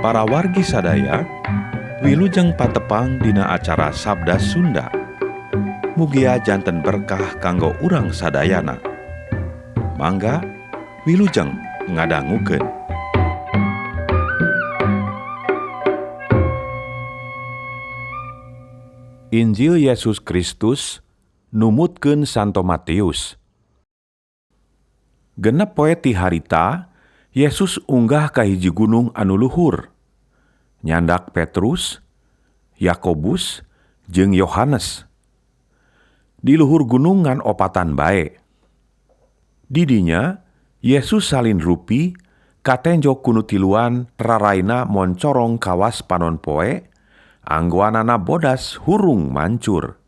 Para wargi sadaya, wilujeng patepang dina acara Sabda Sunda. Mugia janten berkah kanggo urang sadayana. Mangga wilujeng ngadangukeun. Injil Yesus Kristus numutkeun Santo Matius. 6 poe ti harita, Yesus unggah ka hiji gunung anu luhur. Nyandak Petrus, Yakobus, jeung Yohanes. Di luhur gunung ngan opatan bae. Di dinya, Yesus salin rupi, katenjo kunu tiluan raraina moncorong kawas panon poe, anggoanana bodas hurung mancur.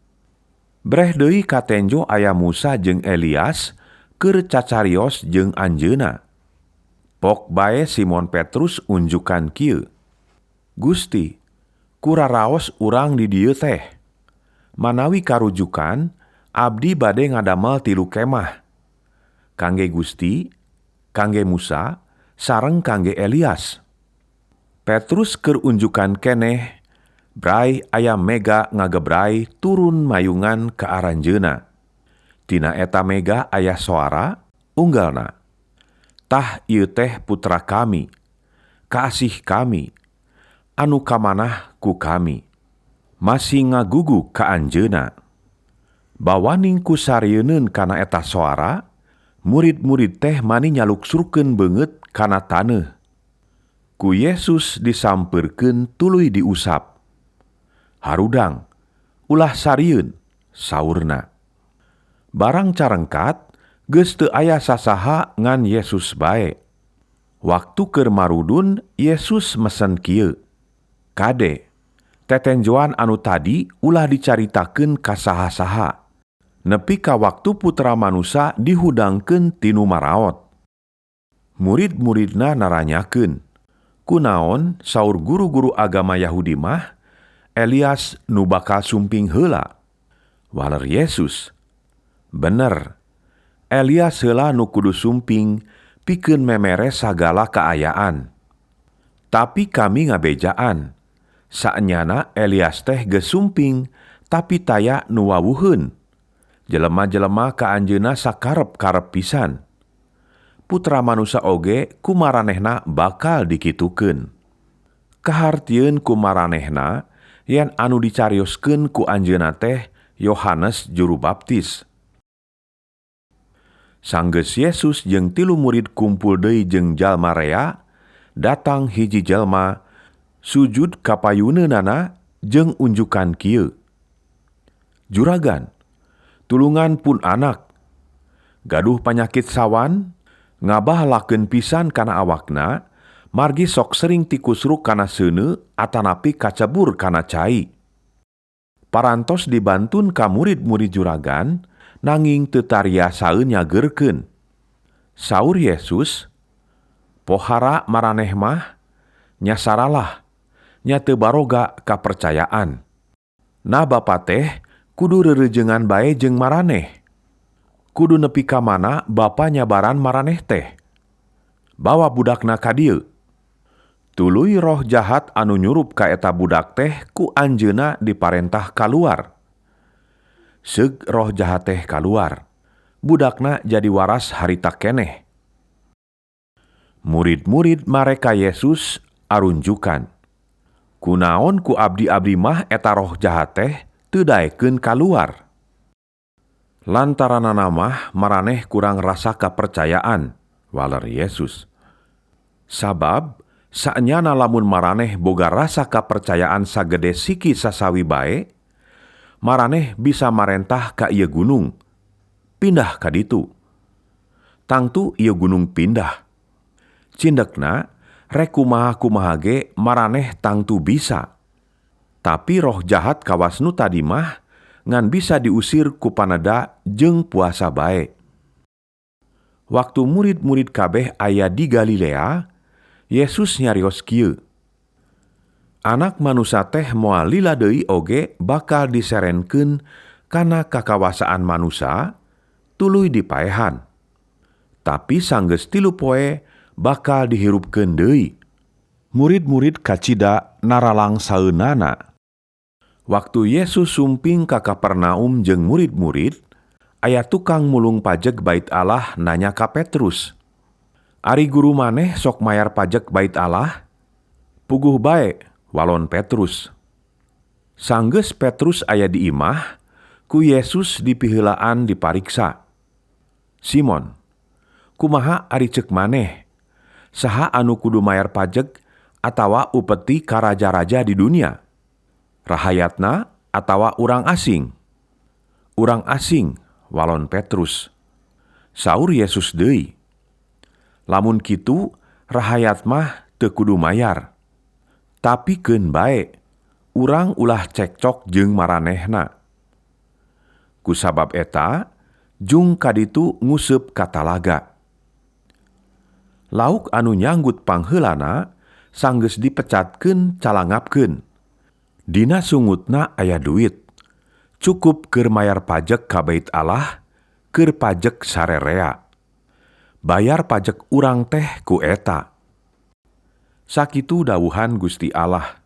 Breh deui katenjo aya Musa jeung Elias keur cacarios jeung anjeunna. Pok bae Simon Petrus unjukan kieu. Gusti, kuraraos urang di dieu teh. Manawi karujukan, abdi bade ngadamel 3 kemah. Kangge Gusti, kangge Musa, sareng kangge Elias. Petrus keur unjukan keneh, brai aya mega ngagebrai turun mayungan ka aranjeuna. Tina eta mega aya soara unggalna. Tah ieu teh putra kami, kaasih kami, anu kamanah ku kami. Masih ngagugu ka anjeunna. Bawaning ku sarieun kana eta soara, murid-murid teh mani nyaluksurkeun beungeut kana taneuh. Ku Yesus disampeurkeun tuluy diusap. Harudang, ulah sarieun, saurna. Barang carengkat, geus teu aya sasaha ngan Yesus bae. Waktu keur marudun, Yesus mesen kieu. Kade, tetenjoan anu tadi ulah dicaritakeun ka saha-saha. Nepi ka waktu putra manusa dihudangkeun tinu maraot. Murid-muridna naranyakeun, kunaon saur guru-guru agama Yahudi mah, Elias nu bakal sumping heula. Waler Yesus, bener, Elias heula nu kudu sumping pikeun memere sagala kaayaan. Tapi kami ngabejaan, saenyana Elias teh geus sumping, tapi taya nu wawuheun. Jelema-jelema ka anjeunna sakarep-karep pisan. Putra manusa oge kumaranehna bakal dikitukeun. Kahartieun kumaranehna yen anu dicarioskeun ku anjeunna teh Yohanes juru baptis. Sanggeus Yesus jeung 3 murid kumpul deui jeung jalma rea, datang hiji jalma sujud ka payuneunana jeung unjukan kieu. Juragan, tulungan pun anak, gaduh panyakit sawan, ngabahlakeun pisan kana awakna, margi sok sering tikusruk kana seuneu atanapi kacebur kana cai. Parantos dibantun ka murid-murid juragan, nanging teu tariasaeun nyageurkeun. Saur Yesus, pohara maraneh mah, nyasaralah, nya teu baroga kapercayaan. Na bapa teh kudu rereujeungan bae jeung maraneh. Kudu nepi ka mana bapa nyabaran maraneh teh. Bawa budakna ka dieu. Tuluy roh jahat anu nyurup ka eta budak teh ku anjeunna diparentah kaluar. Seug roh jahat teh kaluar. Budakna jadi waras harita keneh. Murid-murid mareka Yesus arunjukan. Kunaon ku abdi-abdi mah eta roh jahat teh teu daekeun kaluar. Lantaranana mah maraneh kurang rasa kapercayaan, waler Yesus. Sabab saenyana lamun maraneh boga rasa kapercayaan sagede siki sasawi bae, maraneh bisa marentah ka ieu gunung, pindah ka ditu. Tangtu ieu gunung pindah. Cindekna rek kumaha-kumaha ge maraneh tangtu bisa. Tapi roh jahat kawas nu tadi mah ngan bisa diusir ku paneda jeung puasa bae. Waktu murid-murid kabeh aya di Galilea, Yesus nyarios kieu. Anak manusa teh moal lila deui oge bakal diserenkeun kana kakawasaan manusa, tuluy dipaehan. Tapi sanggeus 3 poe bakal dihirupkeun deui. Murid-murid kacida naralang saeunana. Waktu Yesus sumping ka Kapernaum jeung murid-murid, aya tukang mulung pajek Bait Allah nanya ka Petrus, "Ari guru maneh sok mayar pajek Bait Allah?" "Puguh bae," walon Petrus. Sanggeus Petrus aya di imah, ku Yesus dipiheulaan dipariksa. "Simon, kumaha ari ceuk maneh? Saha anu kudu mayar pajek atawa upeti ka raja-raja di dunia? Rahayatna atawa urang asing?" "Urang asing," walon Petrus. Saur Yesus deui, "Lamun kitu rahayat mah teu kudu mayar. Tapi keun bae, urang ulah cekcok jeung maranehna." Kusabab eta, jung ka ditu nguseup ka talaga. Lauk anu nyanggut pangheulana sanggeus dipecatkeun calangapkeun. Dina sungutna aya duit, cukup keur mayar pajek ka Bait Allah, keur pajek sarerea. Bayar pajek urang teh ku eta. Sakitu dawuhan Gusti Allah.